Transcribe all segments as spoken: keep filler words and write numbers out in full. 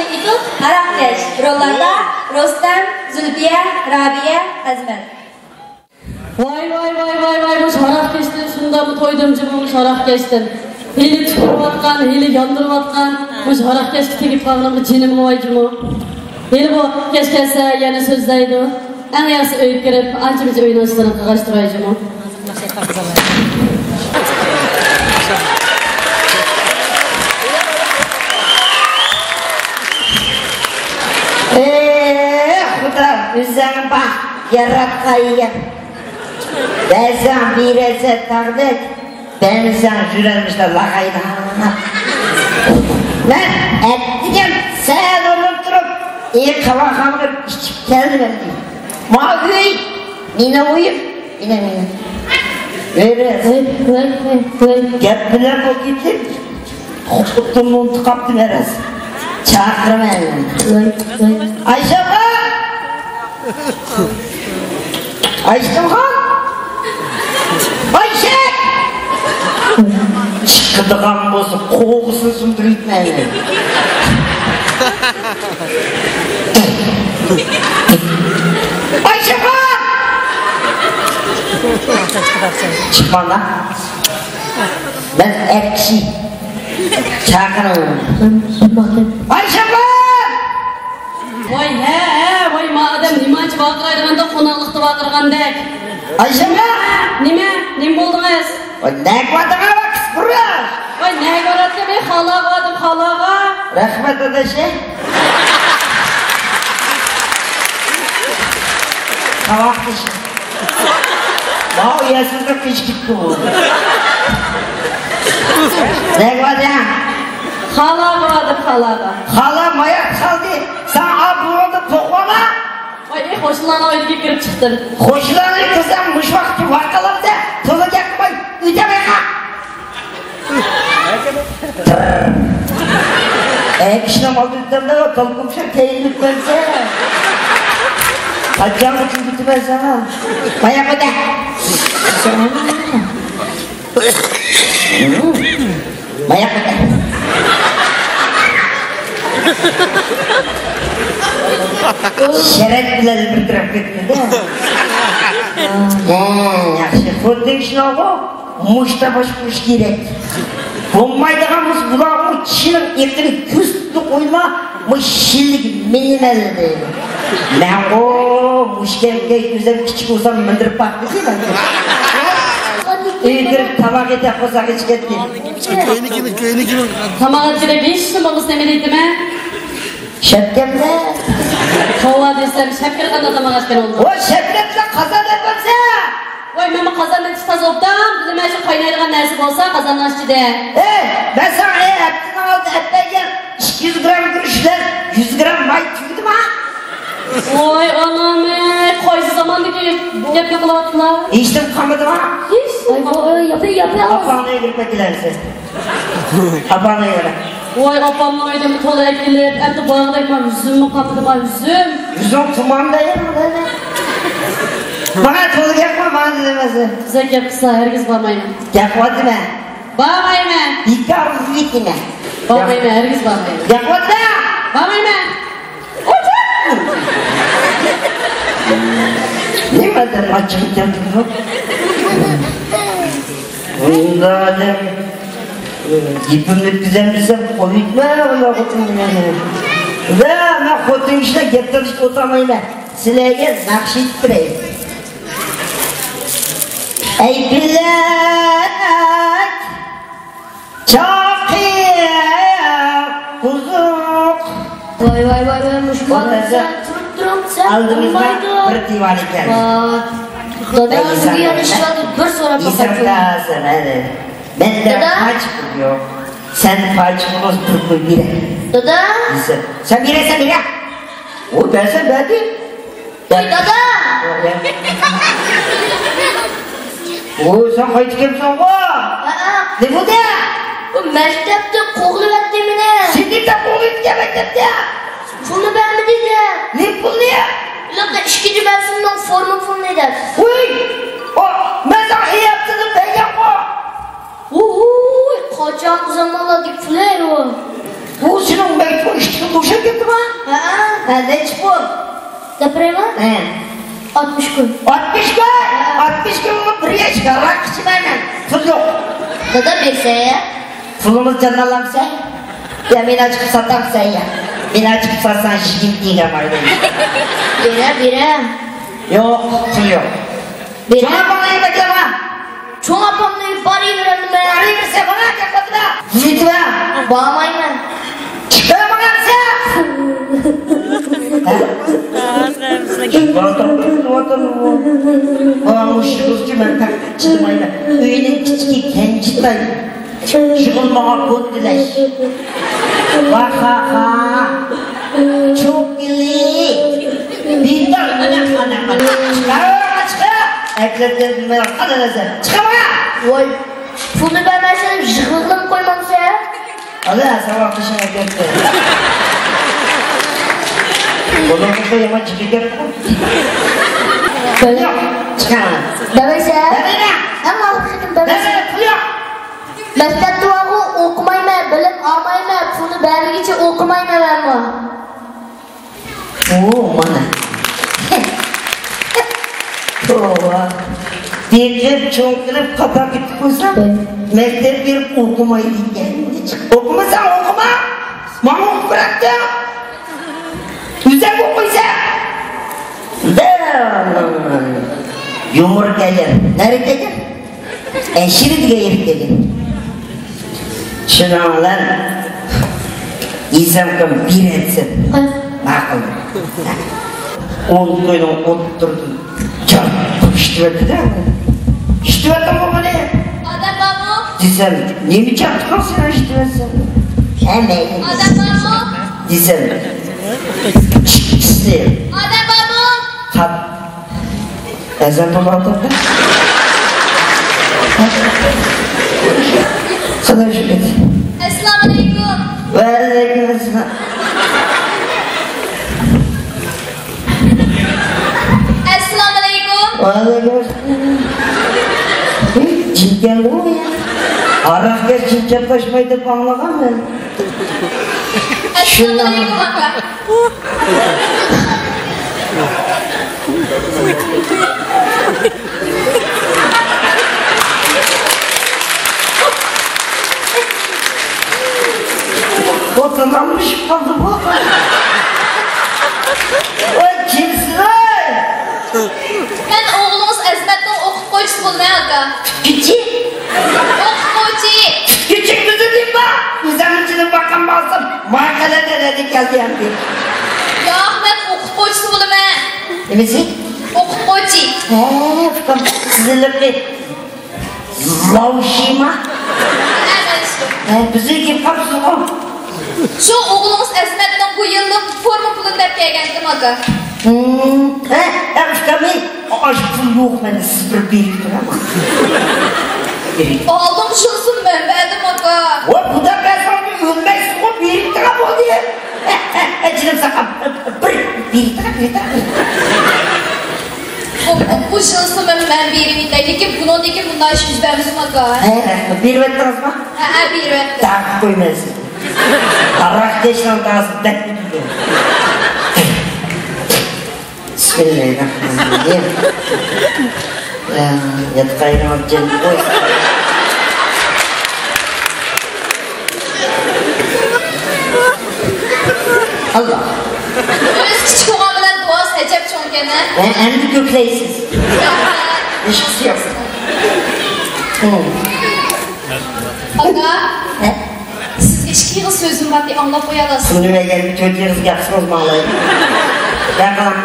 ئېيتۇق، ھاراقكەش. روللاردا رۇستەم، زۇلپىيە، رابىيە، ئەزىمەت. ۋاي، ۋاي، ۋاي، ۋاي، ۋاي، مۇشۇ ھاراقكەشتىن شۇنداقمۇ تويدۇم جۇمۇ مۇشۇ ھاراقكەشتىن. ھېلى تۇتۇۋاتقان، ھېلى ياندۇرۇۋاتقان مۇشۇ ھاراقكەشكە تېگىپ قالغىنىمغا جېنىمغا ۋاي جۇمۇ. ھېلى بۇ ھاراقكەش كەلسە يەنە سۆزلەيدۇ. ئەڭ ياخشىسى ئۆيگە كىرىپ، ئانچە-مۇنچە ئۆينىڭ ئىشلىرىنى قىلغاچ تۇراي جۇمۇ. ئېھ، خۇدا، ئۆزۈڭ باق، ياراتقان يەر. بەرسەڭ بېرەسەن تاغدەك، بەرمىسەڭ يۈرەلمىشلەر لاغايدا. مەن ئەتىگەن سەھەر ئورنۇپ تۇرۇپ، ئى، قاۋاقخانىغا ئىچىپ كەلدىم ئەمدى. ما ئۆي، مېنىڭ ئۆيۈم، مېنىڭ ئۆيۈم. ۋەي، ۋەي، ۋەي، ۋەي. گەپ بىلەن بولۇپ كېتىپ، خوتۇننى ئۇنتۇپ قاپتىمەن راست. چاقىرىمەن. ۋەي، ۋەي. ئايشەمخان! ئايشەمخان! ئايشەك! چىقىدىغان بولسا قوغىسىنى سۇندۇرۇپ يۈتمەيمەن. ئايشەمخان! چىقماڭلار. مەن ئەر كىشى. چاقىرىڭ. ئايشەمخان! ۋاي، ھە، ھە، ۋاي، ما ئادەم نېمانچە ۋارقىرايدىغاندۇ، قوناقلىقتا ۋارقىرىغاندەك. ئايشەمخان! نېمە؟ نېمە بولدىڭىز؟ ۋاي، نەگە باراتتىڭ ۋاي قىسقۇرۇش؟ ۋاي، نەگە باراتتىم، ئەي، خالاغا باردىم، خالاغا. رەھمەت، ئاداش. قاۋاق تېشى. ماۋۇ يەرسىزگە قېچىپ كېتىپتۇ. نەگە باردىڭ؟ خالاغا باردىم، خالاغا. خالا ماياق سالدى. ساڭا ئابۇرۇڭدا پوقۇۋالا. ۋاي، ئەي، قوشنىلارنىڭ ئۆيىگە كىرىپ چىقتىم. قوشنىلارنىڭ كىرسەڭ مۇشۇ ۋاقىتتا ۋارقىراپ تۇرسا، تولا گەپ قىلماي ئۆتەمەيقا. ئەي، كىشىنىڭ ئالدىدا تۇرماي، تولقۇمشاق كەينىپ كەلسە. قاچانغىچە كۈتىمەن ساڭا. ماياق ئۆتە. ماياق ئۆتە. شەرەت بىلەن بىر تەرەپ كەتمىدى. ھە، ياخشى. خۇددى شۇنىڭغۇ. مۇشتا باشقۇرۇش كېرەك. بولمايدىغان بولسا، بۇلارمۇ چىشىنىڭ ئېقىنى كۆزىتىپ قويما، مۇشۇ شىللىگە مېنى مەللىدى. مەنغۇ مۇشكەمگە ئۆزۈم كىچىك بولسام مىندىرىپ باقمىدى مەن. ئۆيگە كىرىپ تاماق يېتە قورساق ئېچىپ كەتتى. كۆينىكىنى، كۆينىكىنى. تاماق ئەتكۈدەك ھېچنېمە بولمىسا نېمە دەيتتىمەن؟ شەپكەمدە. توۋا دېسەم، شەپكەم قانداق تاماق ئەتكەن بولىدۇ؟ ۋاي، شەپكەم بىلەن قازان ئەتمەمسە. ۋاي، مەنمۇ قازاننى ئىچى تازا ئوبدان بىلىمەن، شۇ قاينايدىغان نەرسە بولسا قازاننىڭ ئىچىدە. ئەي، مەن ساڭا، ئەي، ھەپتىنىڭ ئالدىدا ئەتمەگەن ئىككى يۈز گرام گۈرۈچ بىلەن يۈز گرام ماي تۈگىدىما؟ ۋاي ئانام، ئەي، قايسى زاماندىكى گەپنى قىلىۋاتىسىلەر؟ ھېچنېمە قالمىدىما؟ ھېچ. ۋاي، ۋاي، ياپە، ياپە. ئاپاڭنى ئەكىرىپ ئەكېلەمسەن؟ ئاپاڭنى ئەكىرىپ. ۋاي ئاپامنىڭ ئۆيىدىن تولا ئەكېلىپ، ئەمدى بارغۇدەك مانا ئۈزۈممۇ قالمىدى، مانا ئۈزۈم. ئۈزۈم تۇماندا يەڭ. ماڭا تولا گەپ قىلما، ماڭا دېمەسە. بىزگە گەپ قىلسا ھەرگىز بارمايمەن. گەپ قىلىۋاتىمەن. بارمايمەن. بىكار يېتىمەن. بارمايمەن، ھەرگىز بارمايمەن. گەپ قىلىۋاتىمەن. بارمايمەن. نېمە دەپ ئاچچىق ئىكەن بۇ؟ بۇنداق ئادەم، گېپىمنى ئۆتكۈزەلمىسەم قويۇپمەن ئۇنداق خوتۇننى. ۋە مەن خوتۇن كىشىلەر گەپ تالىشىپ ئولتۇرمايمەن. سىلەرگە ناخشا ئېيتىپ بېرەي. ئەي پېلەك! چاقى قوزۇق. ۋاي، ۋاي، ۋاي، ۋاي، مۇشۇ بالىلار سەن تۇرۇپ تۇرۇڭ، سەن ئالدىمىزدا بىر دىۋان ئىكەن. دادا، بۈگۈن يەنە ئىشلاردا بىر سوراپ باقاي. مەندە پاچ پۇل يوق. سەن پاچ پۇل بولسا بىر قوي بېرەي. دادا. سەن بېرەسەن، بېرە. ئۇ بەرسە بەردى. ۋاي دادا! ۋوي، سەن قايتىپ كەپسەنغۇ؟ ھەئە. نېمە بولدى؟ بۇ مەكتەپتە قوغلىۋەتتى مېنى. سېنى نېمە دەپ قوغلىۋەتكەن مەكتەپتە؟ پۇلنى بەرمىدى دەپ. نېمە پۇلنى؟ بىلەمدە ئىككىنچى مەۋسۇمنىڭ فورما پۇلىنى دەپ. ۋوي! ئۇ، مەن ساڭا ئەي ھەپتىدىن بەرگەنغۇ. ۋوي، قاچانقى زامانلاردىكى پۇلى ئۇ. بۇ سېنىڭ مەكتەپ ئىشتىكىڭ ئوشاپ كەتتىما؟ ھە. ھە، نەچچە پۇل؟ گەپلەيمۇ؟ ھە. ئاتمىش كۈن. ئاتمىش كۈن؟ ئاتمىش كۈن بولۇپ بىر ياش ھاراق ئىچمەيمەن. پۇل يوق. دادا بەرسە يا. پۇلىمىز جانلانمىسا؟ يا مېنى ئاچىقىپ ساتامسەن يا؟ مېنى ئاچىقىپ ساتساڭ يىگىرمە تېڭگە مايدىن. بېرە، بېرە. يوق، پۇل يوق. بېرە. شۇڭا ماڭا يېمەك يەڭ. چوڭ ئاپامنى بارىۋېرەمدىمەن. بارىۋېرسە ماڭا گەپ قىلدىلا. نېمە؟ بارمايمەن. چىقىپ ماڭامسەن؟ ھە؟ ئا، مۇشۇ قىزچۇ مەن تەققە چىدىمايمەن. ئۆينىڭ كىچىكى كەنجىتاي. شۇغۇل ماڭا كود تىلەش. ۋاخاخا. چوكىلى. بىتار ئانا، ئانا، ئانا. چىقار، چىقار. ئەكلەتكەن بىلمەي قانا نەزەر. چىقار. ۋاي، پۇلنى بەرمەيسەن، يىغلىغىلىمۇ قويمامسەن؟ ئالا، ساۋاقدىشىڭ ئەكەتتى. بۇنىڭغا يامان جىگىر گەپ. يوق، چىقار. بەرمەيسەن؟ بەرمەيمەن. ئەمما ئاخىرقى قېتىم بەرمەيسەن. بەرمەيمەن، پۇل يوق. مەكتەپتە بارغۇ، ئوقۇمايمەن، بىلىم ئالمايمەن، پۇلنى بەرمىگۈچە ئوقۇمايمەن مەنمۇ. ئۇ، مانا. توۋا. بېقىپ، چوڭ قىلىپ، قاپاق كېتىپ قويسا، مەكتەپ بېرىپ ئوقۇمايدىكەن. ئوقۇمىساڭ ئوقۇما. ماڭا ئوقۇپ بېرەتتىڭ. ئۆزۈڭ ئوقۇيسەن. يۇمۇر كەلگەن. نەرە كەلگەن؟ ئەشىرە دېگەن يېرىگە كەلگەن. شۇنىڭ بىلەن يېزامكام بېرەتسەن. ماقۇل. ئون كوينىڭ ئوتتۇرىدىن جارقىراپ ئىشلىتىۋەتتى-دە. ئىشلىتىۋەتتىڭمۇ بۇنى؟ ئادەم بارمۇ؟ دېسەم، نېمە جارقىراپ سەن ئىشلىتىۋەتسەڭ؟ ھەممەيلى. ئادەم بارمۇ؟ دېسەم، ئىككىسى. ئادەم بارمۇ؟ قاپ. ئەزان بولۇۋاتىدۇ. خۇدا شۈكۈر. ئەسسالامۇئەلەيكۇم. ۋەئەلەيكۇم ئەسسالام. ئەسسالامۇئەلەيكۇم. ۋەئەلەيكۇم ئەسسالام. ھېي، جىن كەلدىمۇ يا؟ ھاراقكەش جىن چاپلاشمايدۇ دەپ ئاڭلىغان مەن. ئەسسالامۇئەلەيكۇم ئاكا. ئوتۇنلاملىشىپ قالدى بۇ. ۋاي، كىمسىز ئاي؟ مەن ئوغلىڭىز ئەزمەتنىڭ ئوقۇتقۇچىسى بولىمەن، ئاكا. تۈتكۈچى؟ ئوقۇتقۇچى. تۈتكۈچى بىزدە نېمە بار؟ ئۆزۈمنىڭ جېنىم باققان بولسام، ماڭا قەلەندەر ھەدە كەلدى ئەمدى. ياق، مەن ئوقۇتقۇچىسى بولىمەن. نېمىسى؟ ئوقۇتقۇچى. ھە، ئۇكام، سىزنىڭكى لاۋشىما؟ ھە، بىزگە كېلىپ قاپسىزغۇ. شۇ ئوغلىڭىز ئەزمەتنىڭ بۇ يىللىق فورما پۇلىنى دەپ كەلگەنتىم، ئاكا. ھە، ھە، ئۇكام، ئاشۇ پۇل يوق مەندە، سىز بىر بېرىپ تۇرۇڭ. ئالدىڭ شۇنىسىنى مەن بەردىم، ئاكا. ۋاي، بۇنداق بەرسەڭ ئۆلمەيسىزغۇ، بېرىپ تۇرۇڭ بولدى. ھە، ھە، ھە، جېنىم ساقام، بىر بېرىپ تۇرۇڭ، بېرىپ تۇرۇڭ. بۇ، بۇ، بۇ شۇنىسىنى مەن، مەن بېرىۋېتەي، لېكىن بۇنىڭدىن كېيىن بۇنداق ئىش يۈز بەرمىسۇن، ئاكا. ھە، رەھمەت. بېرىۋەتتىڭىزمۇ؟ ھە، ھە، بېرىۋەتتىم. تارتىپ قويمايسىز. ھاراقكەشنىڭ داسى بەك كېتىدۇ. بىسمىللاھىررەھمانىررەھىم. يا، ياتقايلىڭىز جەننەت بولسۇن. ئاللا. ئۆزى كىچىك بولغان بىلەن دۇئاسى ئەجەب چوڭكەن ھە؟ ھە، ئەمدى كۆكلەيسىز. ھېچقىسى يوق. ھە. ئاكا. ھە؟ سىزگە ئىككى ئېغىز سۆزۈم بار، ئاڭلاپ قويالاسىز. پۇلنى بەرگەندە تۆت ئېغىز گەپ قىلسىڭىز ماڭلايدۇ. گەپ قىلىڭ.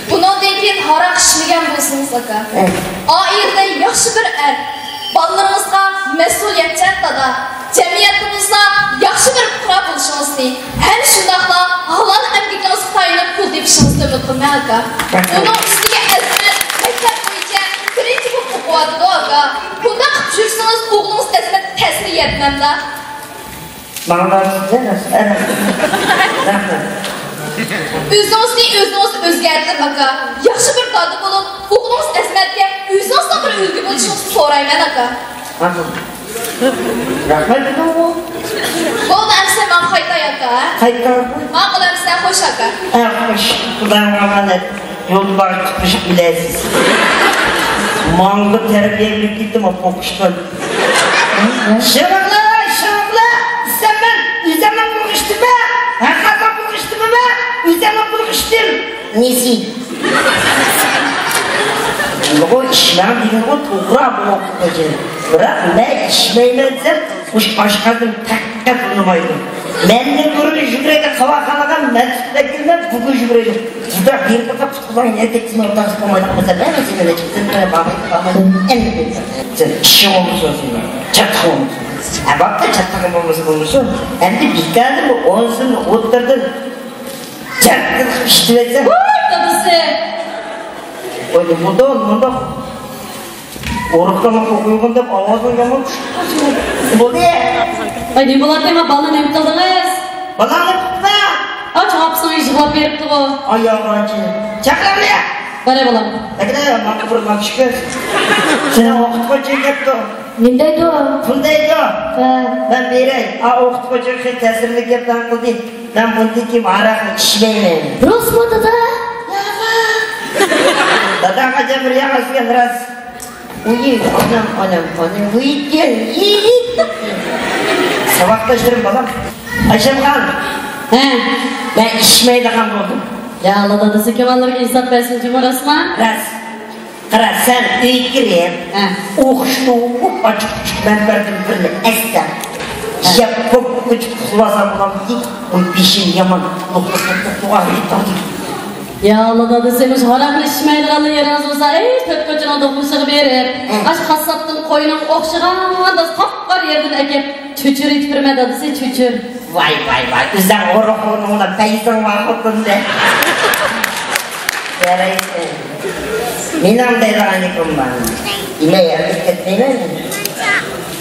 بۇنىڭدىن كېيىن ھاراق ئىچمىگەن بولسىڭىز، ئاكا. ھە. ئائىلىدە ياخشى بىر ئەر، بالىلىرىڭىزغا مەسئۇلىيەتچان دادا، جەمئىيەتىمىزدە ياخشى بىر پۇقرا بولۇشىڭىزنى، ھەم شۇنداقلا ھالال ئەمگىكىڭىزگە تايىنىپ پۇل تېپىشىڭىزنى ئۈمىد قىلىمەن، ئاكا. رەھمەت. ئۇنىڭ ئۈستىگە ئەزمەت مەكتەپ بويىچە بىرىنچى بولۇپ ئوقۇۋاتىدۇ، ئاكا. بۇنداق قىلىپ يۈرسىڭىز، ئوغلىڭىز ئەزمەتكە تەسىرى يەتمەمدۇ؟ ماڭا بەرسىزدە، رەھمەت. رەھمەت. ئۆزىڭىزنى ئۆزىڭىز ئۆزگەرتىڭ، ئاكا. ياخشى بىر دادا بولۇپ، ئوغلىڭىز ئەزمەتكە ئۆزىڭىزنىڭ بىر ئۈلگە بولۇشىڭىزنى سورايمەن، ئاكا. ماقۇل. رەھمەت دېدىڭغۇ. بولدى، ئەمسە ماڭا قايتاي. ئاكا. قايتتىڭىزمۇ؟ ماقۇل ئەمىسە، خوش ئاكا. ئە، خوش. خۇدايىمغا ئامانەت. يولدا بارغا تۇتۇشۇپ بىلەسىز. ماڭغۇ تەربىيە بېرىپ كېتىم، ئوقۇشتىن. شۇڭلار، شۇڭلار، ئىسەممەن، ئۆزەممەن بۇلغىشتىمە، ھەققازان بۇلغىشتىمە، ئۆزەممەن بۇلغىشتىم. نېسى؟ بۇ ئىشمەڭ دېگەنغۇ توغرا بۇ ئوقۇتقۇچى. بىراق مەن ئىشمەيمەن دېسەم، مۇشۇ ئاشقازىنىم تەققەت ئۇنىمايدۇ. مەندىن بۇرۇن يۈگۈرەيدىغان قاۋاقخانىغا مەن تۇتۇپ ئەكىلمەن، بۇگۈن يۈگۈرەيدۇ. جۇدا بىر قىلىپ تۇتقۇزغان يەتەكچىنى ئوتاقسىز قويمايدىغان بولسا، مەن سېنى نەچچە قېتىم قىلىپ بارمايدىغان. ئەمدى سەن ئىشىڭ بولمىسۇن سېنىڭ، چاتىقىڭ بولمىسۇن. ھە، بوپتۇ، چاتىقىڭ بولمىسا بولمىسۇن. ئەمدى بىكاردىن بۇ ئون سومنى ئوتتۇرىدىن جەرت قىلىپ ئىشلىۋەتسەم. ۋاي، دادىسى! ۋاي، نېمە بولدى، نېمە بولدى؟ ئورۇقلارنى قويغىن دەپ ئاۋازىڭ يامان چىقىپ قالسۇن. بولدى. ۋاي، نېمە بولاتتى، ما بالىنى نېمە قىلدىڭىز؟ بالام نېمە قىپتۇ؟ ئاچ، ئاپىسىنىڭ يىغلاپ بېرىپتىغۇ. ئاي، ياغانچى. چاقىرىڭلار. بارە، بالام. ئەكىلە، ماڭا بىر ماكىشكە. سېنىڭ ئوقۇتقۇچىڭ كەپتۇ. نېمە دەيدۇ؟ پۇل دەيدۇ. ھە. مەن بېرەي. ئا، ئوقۇتقۇچىڭ خېلى تەسىرلىك گەپلەرنى قىلدى. مەن بۇندىن كېيىن ھاراقنى ئىچمەيمەن. راستمۇ، دادا؟ داداڭغا جان بىر ياغاچ دېگەن راست. ئۇيى، ئانام، ئانام، ئانام، ئۇيى، ئۇيى. ساۋاقداشلىرىم، بالام. ئايشەمخان. ھە. مەن ئىچمەيدىغان بولدۇم. يا ئاللا، دادىسى كىماللىرىغا ئىنساپ بەرسۇن جۇمۇ، راستما؟ راست. قارا، سەن ئۆيگە كىرىپ، ھە، ئوخشىتىپ ئاچچىق-چۈچۈك مەن بەردىم بىرنى ئەتسەڭ، ھە، يەپ قوپقۇچە ئۇخلىۋالساڭ بولامدۇ؟ ئۇ بېشىڭ يامان لوقلۇق لوقلۇق بولغان. يا ئاللا، دادىسى، مۇشۇ ھاراقنى ئىچمەيدىغانلا يېرىڭىز بولسا، ئەي، تۆت كوچىنىڭ دوقمۇشىغا بېرىپ، ھە، ئاشۇ قاسساپتىن قوينىڭغا ئوخشىغان قاپقارا يېرىدىن ئەكەپ، چۆچۈر ئېيتىپ بېرىمەن، دادىسى، چۆچۈر. ۋاي، ۋاي، ۋاي، ئۆزۈڭ ئورۇق ئورنۇڭدا پەيزىڭ بار خوتۇندە. يارايسەن. مېنىڭ دەيدىغان گېپىم بار. يېمەي ھەرگىز كەتمەيمەن.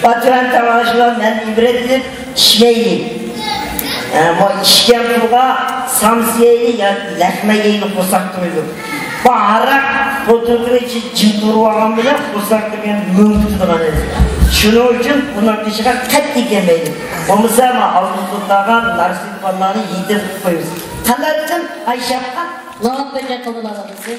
باتۇران تاماشىلار مەن ئىبرەت ئېلىپ ئىچمەيلى. ئە، مو ئىچكەن پۇلغا سامسا يەيلى يا لەخمە يەيلى قورساق تويىدۇ. بۇ ھاراق بوتۇلكىنىڭ ئىچىدە جىم تۇرۇۋالغان بىلەن قورساق كىرگەن مۆڭ پۈتىدىغان ئىش. شۇنىڭ ئۈچۈن بۇنىڭ قېشىغا قەتئىي كەلمەيلى. بولمىسا، ما ئالدىمىزدا ئولتۇرغان نارسىدىن بالىلارنى يېتىم قىلىپ قويىمىز. قانداق دېسەم، ئايشەمخان؟ لاۋاقتەك گەپ قىلدىلا دادىسى.